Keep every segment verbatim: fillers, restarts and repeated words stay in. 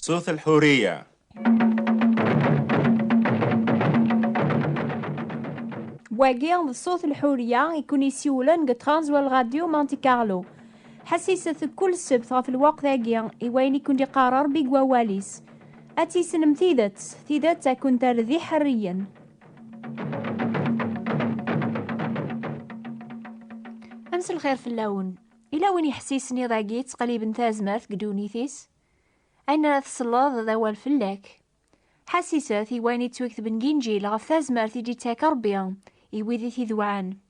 صوت الحرية. Wagi d Ṣṣut Lḥuriya i kun-isiwlen deg Transworld Radio Monte Carlo. Ḥassiset kul ssebt ɣef lweqt-agi i wayen i kun-d-iqqar Ṛebbi deg wawal-is. Ad tissnem tidet, tidet ad kun-terr d iḥerriyen. Mselxir fell-awen. Ila win iḥessisen iḍ-agi ttqelliben tazmert deg ddunit-is? Ayen ara tselleḍ d awal fell-ak. Ḥassiset i wayen yettwaketben deg Inǧil ɣef tazmert i d-ittak Ṛebbi i wid i t-idewɛen.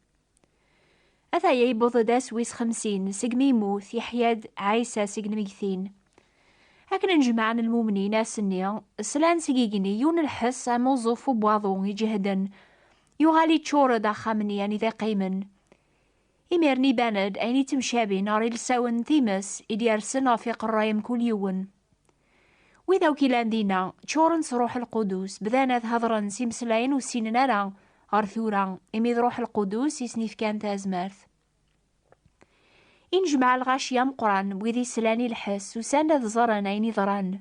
Ataya yewweḍ-d ass wis xemsin segmi yemmut, yeḥya-d Ɛisa seg lmegtin. Akken n jmaɛen lmumnin ass-nni, slan seg igenni yiwen lḥess am uẓuf n waḍu iǧehden, yuɣal iččur-d axxam-nni anida qqimen. Imiren iban-d ayen ittemcabin ɣer ilsawen n times i d-yersen ɣef iqerray mkul yiwen. Wid akk ilan dinna, ččuren s Ṛuḥ Lqudus, bdan ad hedṛen s imeslayen ur ssinen ara ɣer tura, imi d Ṛuḥ Lqudus i sen-ifkan tazmert. Inejmaɛ lɣaci ameqqran, wid islan i lḥess, usan-d ad ẓren ayen iḍran.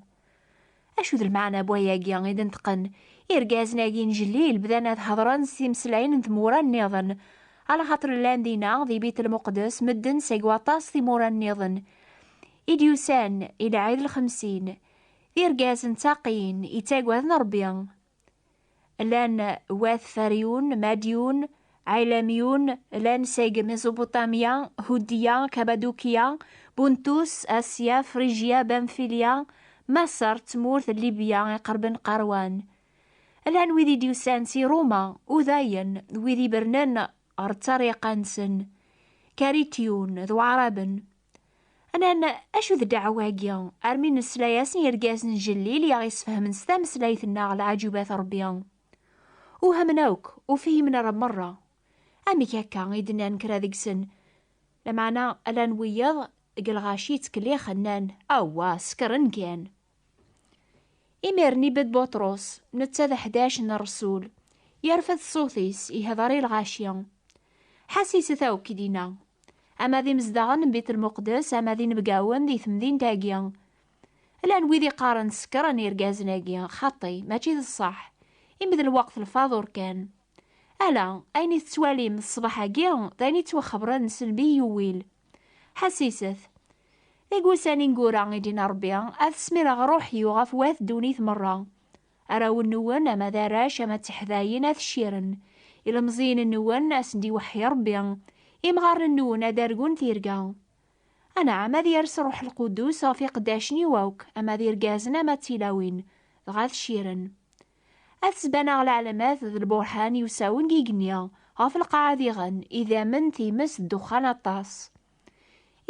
Acu d lmeɛna n wayagi i d-neṭqen? Irgazen-agi n Jellil bdan ad hedṛen s timeslayin n tmura nniḍen, alaxaṭer llan dinna di Bit Lmuqdes medden seg waṭas timura nniḍen i d-yusan i lɛid lxemsin. D irgazen ttaqiyen, ittagaden Ṛebbi. Llan wat Faryun, Madyun, Ɛilamyun, llan seg Mesopotamya, Hudiya, Kabadukiya, Buntus, Asya, Frijya, Bamfilya, Maṣer, tmurt n Libya iqerben Qarwan. Llan wid i d-yusan si Ruma, Udayen, wid ibernen ɣer ṭṭariqa-nsen, Karityun d Waɛraben. Nnan, acu d ddeɛwa-agi, armi nesla-yasen i yergazen n Jellil i aɣ-isfehmen s tameslayt-nneɣ leɛǧubat n Ṛebbi? Uhmen akk, ur fhimen ara merra. Amek akka i d-nnan kra deg-sen? Lameɛna, llan wiyaḍ deg lɣaci ttkellixen, nnan, awwa, sekren kan. Imiren ibedd Buṭrus, netta d ḥdac n ṛṛsul, yerfed ṣṣut-is, ihdeṛ i lɣaci. Ḥassiset akk dinna, ama d imezdaɣen n Bit Lmuqdes, ama d inebgawen di temdint-agi. Llan wid iqqaren sekren irgazen-agi, xaṭi, mačči d ṣṣeḥ, imi d lweqt lfaḍur kan. Ala, ayen i tettwalim ṣṣbeḥ-agi d ayen i ttwaxebren s lbi yuwil. Ḥassiset. Deg wussan ineggura i d-yenna Ṛebbi, ad smireɣ ṛṛuḥ-iw ɣef wat ddunit merra. Arraw-nwen, ama d arrac, ama d tiḥdayin, ad cciren. Ilemẓiyen-nwen, ad sen-d-iweḥḥi Ṛebbi. Imɣaren-nwen, ad argun tirga. Anɛam, ad yers Ṛuḥ Lqudus ɣef iqeddacen-iw akk, ama d irgazen, ama d tilawin, dɣa ad cciren. Ad sbaneɣ leɛlamat d lburhan yusawen deg igenni, ɣef lqaɛa diɣen, idammen, times, ddexxan aṭas.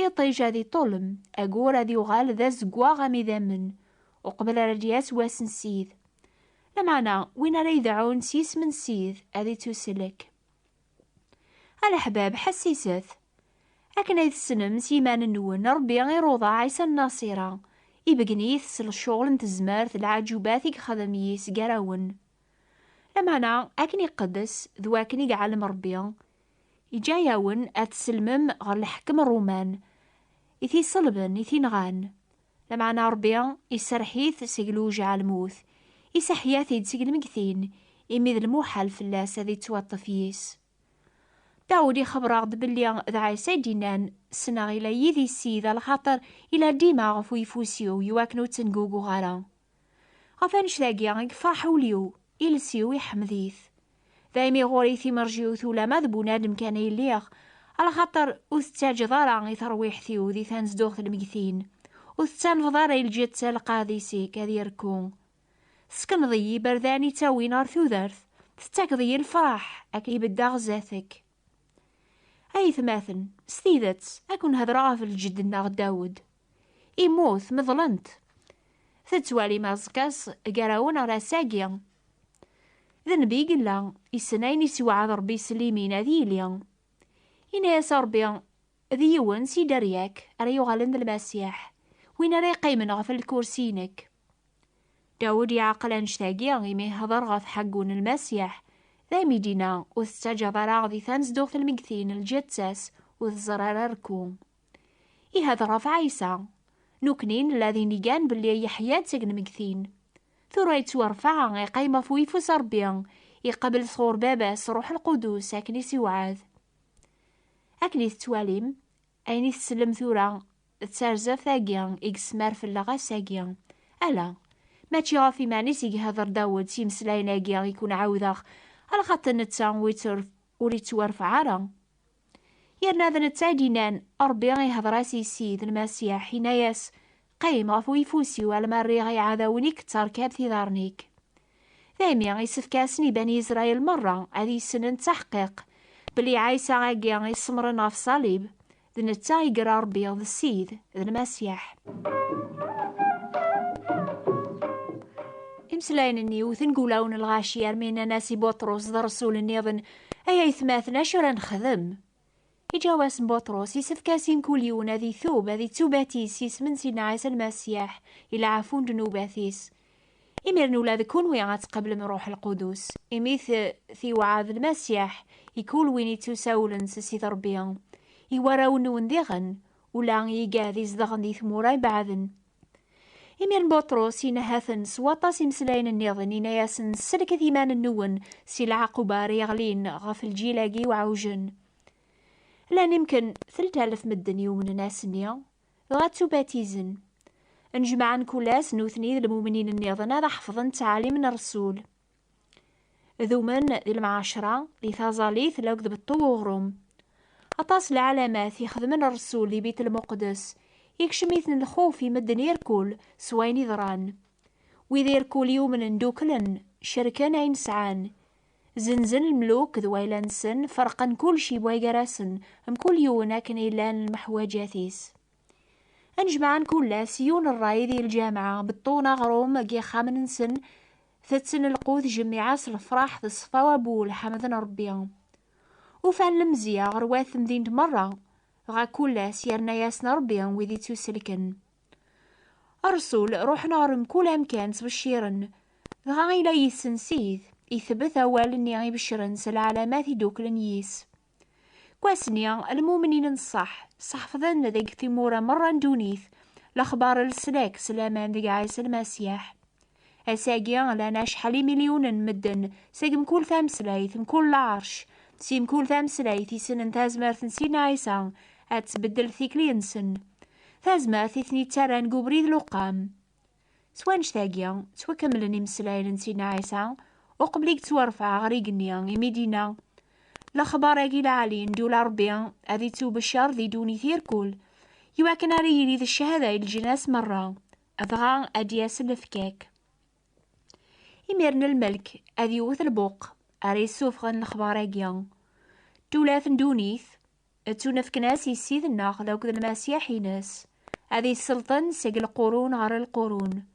Iṭij ad iṭullem, agur ad yuɣal d azeggaɣ am idammen, uqbel ara d-yas wass n Ssid. Lameɛna, win ara yedɛun s yisem n Ssid, ad ittuselek. A leḥbab, ḥessiset! Akken ay tessnem s yiman-nwen, Ṛebbi iruḍa Ɛisa n Naṣira, ibeggen-it s lecɣel n tezmert d leɛǧubat i yexdem yis gar-awen. Lameɛna, akken iqeddes d wakken i iɛellem Ṛebbi, iǧǧa-yawen ad tsellmem ɣer leḥkem ṛṛuman, i t-iṣelben, i t-inɣan. Lameɛna Ṛebbi iserreḥ-it seg lewjeɛ lmut, iseḥya-t-id seg lmegtin, imi d lmuḥal fell-as ad ittwaṭṭef yis. Dawed ixebber-aɣ-d belli d Ɛisa i d-yennan, ssneɣ ila yid-i Ssid, alaxaṭer ila dima ɣef uyeffus-iw, iwakken ur ttenguguɣ ara. Ɣef annect-agi i yefreḥ ul-iw, iles-iw iḥmed-it. Daymi ɣur-i timerjiwt ulamma d bunadem kan ay lliɣ, alaxaṭer ur tettaǧeḍ ara i terwiḥt-iw di tanezduɣt n lmegtin, ur tettaneḍ ara i lǧetta lqaɛdis-ik ad irku. Tsekneḍ-iyi iberdan i ttawin ɣer tudert, tettakeḍ-iyi lefraḥ akken i beddeɣ zdat-k. Ay atmaten, s tidet, ad ken-hedreɣ ɣef lǧedd-nneɣ Dawed. Immut, meḍlen-t. Tettwalim aẓekka-s gar-awen ɣer ass-agi. D nnbi i yella, issen ayen i s-iwɛed Ṛebbi s limin ad yili. Yenna-yas Ṛebbi, d yiwen si derya-k ara yuɣalen d Lmasiḥ, win ara yeqqimen ɣef lkursi-inek. Dawed yeɛqel annect-agi imi ihder ɣef ḥeggu n Lmasiḥ, daymi d-yenna, ur tettaǧǧaḍ ara di tanezduɣt n lmegtin lǧetta-s ur teẓer ara rku. Ihder ɣef Ɛisa. Nukni nella d inigan belli Yeḥya d tag n lmegtin. Tura yettwarfeɛ, iqqim ɣef uyeffus Ṛebbi, iqabel sɣur Baba-s Ṛuḥ Lqudus akken i s-iwɛed. Akken i tettwalim, ayen i tsellem tura d tarzaft-agi i yesmar fell-aɣ ass-agi. Ala, mačči ɣef iman-is i ihedder Dawed s yimeslayen-agi i kun-ɛawdeɣ, alaxaṭer netta ur ittur-, ur ittwarfeɛ ara. Yerna d netta i d-yennan, Ṛebbi ihder-as i Ssid Lmasiḥ, yenna-yas, Qqim ɣef uyeffus-iw alma rriɣ iɛdawen-ik d tarkabt iḍarren-ik. Daymi, isefk-asen i Bani Isṛayil merra ad issnen d taḥqiq belli Ɛisa-agi isemmren ɣef ṣṣalib, d netta i yerra Ṛebbi d Ssid, d Lmasiḥ. Imeslayen-nni wten deg ulawen n lɣaci armi nnan-as i Buṭrus d ṛṛsul nniḍen, Ay aytmaten, acu ara nexdem? Iǧaw-asen Buṭrus, isefk-as i mkul yiwen ad itub, ad ittubatis s yisem n Sidna Ɛisa Lmasiḥ, i leɛfu n ddnubat-is. Imiren ula d kunwi ad tqablem Ṛuḥ Lqudus, imi t-, t-iwɛed Lmasiḥ i kul win ittusawlen s Ssid Ṛebbi, i warraw-nwen diɣen, ula i igad izedɣen di tmura ibeɛden. Imiren Buṭrus yenna-asen s waṭas imeslayen nniḍen, yenna-yasen, Sellket iman-nwen si leɛquba ara yeɣlin ɣef lǧil-agi iweɛwjen. Llan imken telt alef medden yumnen ass-nni, dɣa ttubatizen. Nnejmaɛen kul ass nutni d lmumnin nniḍen ad ḥefḍen ttɛalim n Ṛṛsul. Dumen di lemɛacra, di taẓallit, la deg beṭṭu uɣrum. Aṭas n lɛalamat i xedmen Ṛṛsul di Bit Lmuqdes, ikcem-iten lxuf i medden irkul s wayen iḍran. Wid irkul yumnen duklen, cerken ayen sɛan. Zenzen lmuluk d wayla-nsen, ferqen kulci bway gar-asen, mkul yiwen akken i llan lmeḥwaǧat-is. Anejmaɛen kul ass yiwen n ṛṛay di lǧameɛ, beṭṭun aɣrum deg yixxamen-nsen, tetten lqut, jemmiɛa s lefraḥ d ṣṣfa wabul, ḥemden Ṛebbi. Ufan lemzeyya ɣer wat temdint merra, dɣa kul ass yerna-yasen Ṛebbi wid ittuselken. Ṛṛsul ruḥen ɣer mkul amkan ttbecciren, dɣa ila yis-sen Sid, itebbet awal-nni ibeccren s lɛalamat iduklen yis. Deg wass-nni, lmumnin n ṣṣeḥ, ṣeḥfḍen deg timura merra n ddunit, lexbar n leslak s laman deg Ɛisa Lmasiḥ. Ass-agi, llan acḥal imilyunen n medden, seg mkul tameslayt, mkul lɛerc, si mkul tameslayt issnen tazmert n Sidna Ɛisa ad tbeddel tikli-nsen. Tazmert i ten-yettarran deg ubrid n uqam. S wanect-agi, ttwakemmlen imeslayen n Sidna Ɛisa, uqbel i yettwarfeɛ ɣer igenni, imi d-yenna, Lexbar-agi lɛali n ddula Ṛebbi ad ittubeccer di ddunit irkul, iwakken ara yili d cchada i leǧnas merra, dɣa ad d-yas lefkak. Imiren lmelk ad yewwet lbuq ara yessufɣen lexbar-agi. Ddula n ddunit, ttunefken-as i Ssid-nneɣ d akked Lmasiḥ-ines, ad isselṭen seg lqurun ɣer lqurun.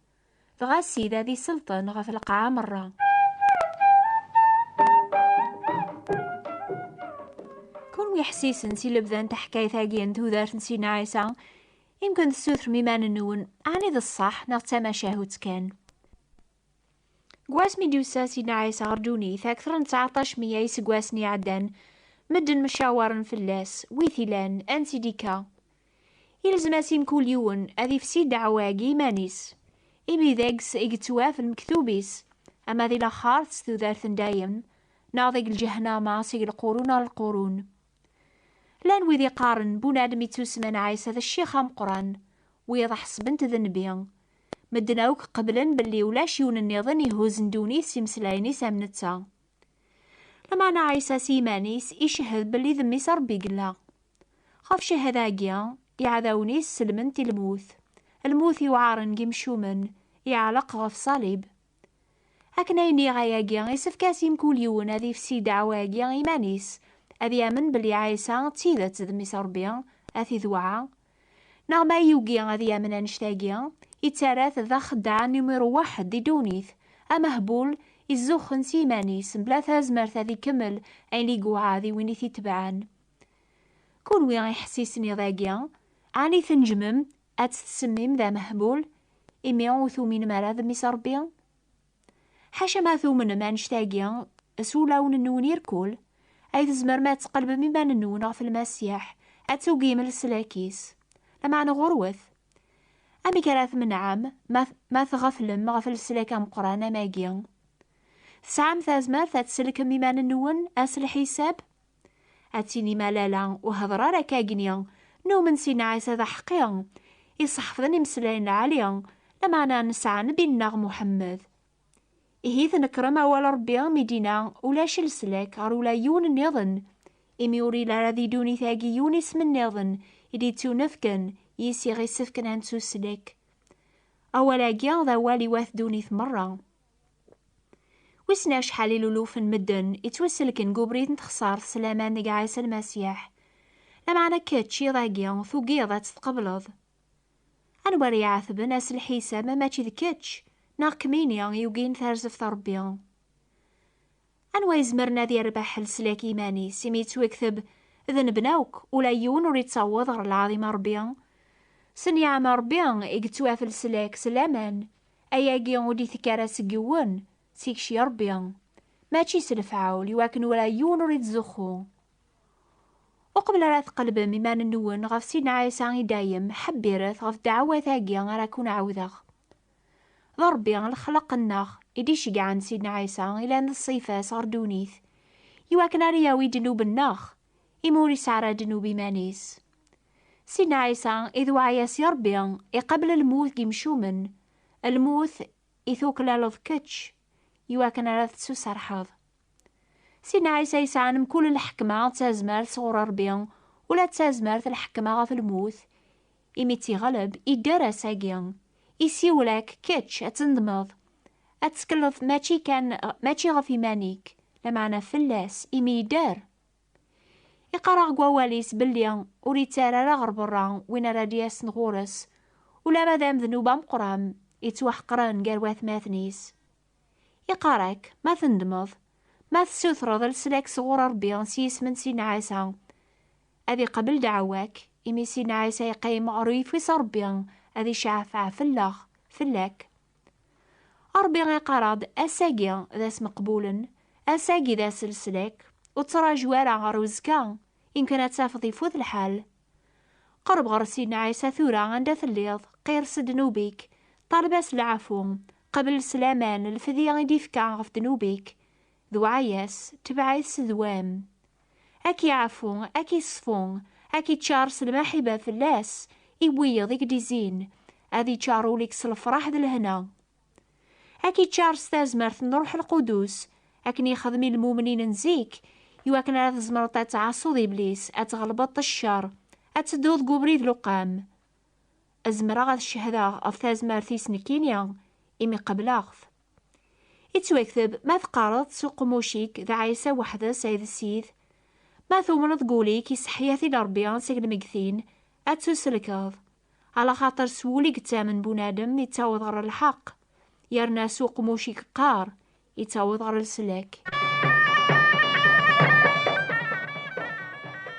Dɣa Ssid ad isselṭen ɣef lqaɛa merra. Kunwi ḥessisen si lebda n teḥkayt-agi n tudert n Sidna Ɛisa, imken tessutrem iman-nwen, ɛni d ṣṣeḥ neɣ d tamacahut kan? Deg wasmi d-yusa Sidna Ɛisa ɣer ddunit, akter n tseɛṭac meyya iseggasen iɛeddan, medden mcawaren fell-as, wi t-ilan, ansi d-ikka. Ilzem-as i mkul yiwen ad ifsi ddeɛwa-agi iman-is, imi deg-s i yettwaf lmektub-is, ama di laxert s tudert n dayem, neɣ deg lǧehnama seg lqurun ar lqurun. Llan wid iqqaren bunadem ittusmen Ɛisa d ccix ameqqran, wiyaḍ ḥesben-t d nnbi. Medden akk qeblen belli ulac yiwen nniḍen ihuzzen ddunit s imeslayen-is am netta. Lameɛna Ɛisa s yiman-is icehhed belli d Mmi-s Ṛebbi i yella. Ɣef ccahada-agi, iɛdawen-is sellmen-t i lmut. Lmut iweɛren deg imcumen, iɛelleq ɣef ṣṣalib. Akken ay nniɣ ayagi, isefk-as i mkul yiwen ad ifsi ddeɛwa-agi iman-is, ad yamen belli Ɛisa d tidet d Mmi-s Ṛebbi, ad t-idewɛa. Neɣ ma yugi ad yamen annect-agi, ittarra-t d axeddaɛ numiru waḥed di ddunit, amehbul, izzuxxen s yiman-is, mebla tazmert ad ikemmel ayen i yewɛed i win i t-itebɛen. Kunwi iḥessisen iḍ-agi, ɛni tnejmem ad tt-tsemmim d amehbul, imi ur tuminem ara d Mmi-s Ṛebbi? Ḥaca ma tumnem annect-agi s wulawen-nwen irkul, ay tzemrem ad tqelbem iman-nwen ɣef Lmasiḥ, ad tugim leslak-is. Lameɛna ɣurwet! Amek ara tmenɛem ma, ma tɣeflem ɣef leslak ameqqran am agi? Tesɛam tazmert ad tselkem iman-nwen ass lḥisab? Ad tinim a lala, ur hedṛ ara akka-gni, numen Sidna Ɛisa d aḥeqqi, iseḥfḍen imeslayen lɛali, lameɛna nesɛa Nnbi-nneɣ Muḥemmed. Ihi tnekrem awal Ṛebbi mi d-inna ulac leslak ɣer ula yiwen nniḍen, imi ur illi ara di ddunit-agi yiwen isem nniḍen i d-ittunefken yis i ɣ-isefken ad nettuslek. Awal-agi d awal i wat ddunit merra. Wissen acḥal ilulufen n medden ittwaselken deg ubrid n texṣart s laman deg Ɛisa Lmasiḥ. Lameɛna kečč iḍ-agi tugiḍ ad tt-tqebleḍ. Anwa ara iɛetben ass lḥisab ma mačči d kečč neɣ kemmini yugin tarzeft n Ṛebbi? Anwa izemren ad yerbeḥ leslak i iman-is imi yettwakteb denben akk, ula yiwen ur ittaweḍ ɣer lɛaḍima n Ṛebbi? S nniɛam n Ṛebbi i yettwaf leslak s laman. Ayagi ur d-itekki ara seg yiwen, d tikci n Ṛebbi, mačči s lefɛul, iwakken ula yiwen ur ittzuxxu. Uqbel ara tqelbem iman-nwen ɣef Sidna Ɛisa i dayem, ḥebbiret ɣef ddeɛwat-agi ara ken-ɛawdeɣ. D Ṛebbi, lexlaq-nneɣ, i d-iceggɛen Sidna Ɛisa ilan d ṣṣifa-s ɣer ddunit, iwakken ara yawi ddnub-nneɣ, imi ur isɛi ara ddnub iman-is. Sidna Ɛisa idweɛ-yas i Ṛebbi, iqabel lmut deg yimcumen, lmut i tuklaleḍ kečč, iwakken ara tettuserḥeḍ. Sidna Ɛisa yesɛan mkul lḥekma d tazmert sɣur Ṛebbi, ula d tazmert lḥekma ɣef lmut, imi tt-iɣleb, idder ass-agi. Isiwel-ak kečč ad tendmeḍ, ad tettkelleḍ mačči kan, mačči ɣef iman-ik, lameɛna fell-as, imi idder. Iqqar-aɣ deg wawal-is belli ur ittarra ara ɣer berra win ara d-yasen ɣur-s, ulamma d amednub ameqqran, ittwaḥeqren gar watmaten-is. Iqqar-ak, ma tendmeḍ, ma tessutreḍ leslak sɣur Ṛebbi s yisem n Sidna Ɛisa, ad iqabel ddeɛwa-k, imi Sidna Ɛisa yeqqim ɣer uyeffus n Ṛebbi, ad iceɛfeɛ fell-aɣ, fell-ak. Ṛebbi iqqar-aɣ-d, ass-agi d ass meqbulen, ass-agi d ass leslak, ur ttraǧu ara ɣer uzekka, imken ad tafeḍ ifut lḥal. Qerreb ɣer Sidna Ɛisa tura anda telliḍ, qires ddnub-ik, ṭaleb-as leɛfu, qbel s laman lfedya i d-ifka ɣef ddnub-ik, dweɛ-as, tbeɛ-it s ddwam. Ad k-iɛfu, ad k-iṣfu, ad k-iččar s lmaḥiba fell-as, i wiyeḍ i k-d-izzin, ad iččar ul-ik s lefraḥ d lehna. Ad k-iččar s tazmert n Ṛuḥ Lqudus, akken yexdem i lmumnin n zik, iwakken ara tzemreḍ ad tɛassuḍ Iblis, ad tɣelbeḍ ccer, ad tedduḍ deg ubrid n uqam. Zemreɣ ad cehdeɣ ɣef tazmert-is nekkini, imi qebleɣ-t. Ittwakteb, ma teqqareḍ s uqemmuc-ik d Ɛisa weḥd-s ay d Ssid, ma tumneḍ deg wul-ik iseḥḥi-ak-id Ṛebbi seg lmegtin, ad tuselkeḍ. Alaxaṭer s wul i yettamen bunadem ittaweḍ ɣer lḥeqq, yerna s uqemmuc i yeqqar ittaweḍ ɣer leslak.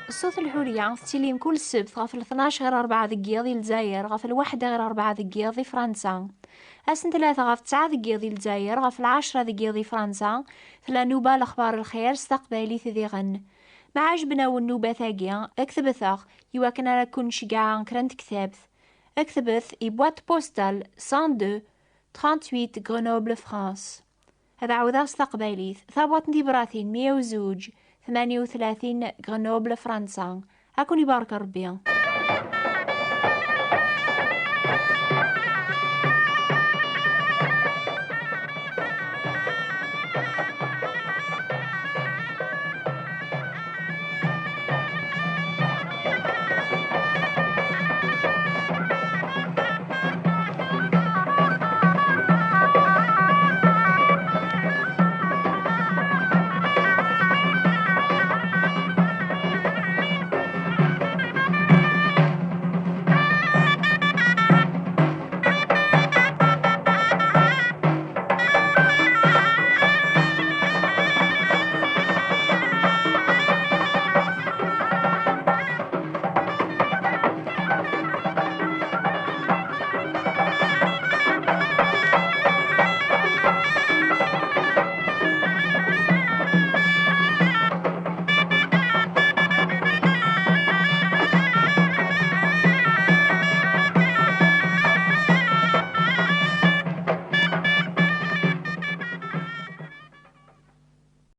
Ṣṣut Lḥuriya tettili mkul ssebt ɣef leṭnac ɣir ṛebɛa deg yiḍ i Lezzayer, ɣef lwaḥda ɣir ṛebɛa deg yiḍ i Fransa. Ass n tlata ɣef tesɛa deg yiḍ i Lezzayer, ɣef lɛecṛa deg yiḍ i Fransa, tella nnuba Lexbar Lxir s taqbaylit diɣen. Ma ɛejben-awen nnubat-agi, ktbet-aɣ, iwakken ara ken-ceggɛeɣ kra n tektabt. Ktbet i boîte postale cent deux, trente-huit, Grenoble, France. Ad ɛawdeɣ s taqbaylit, tabwaṭ n tibratin meyya u zuǧ, tmanya u tlatin, Grenoble, Fransa. Ad ken-ibarek Ṛebbi.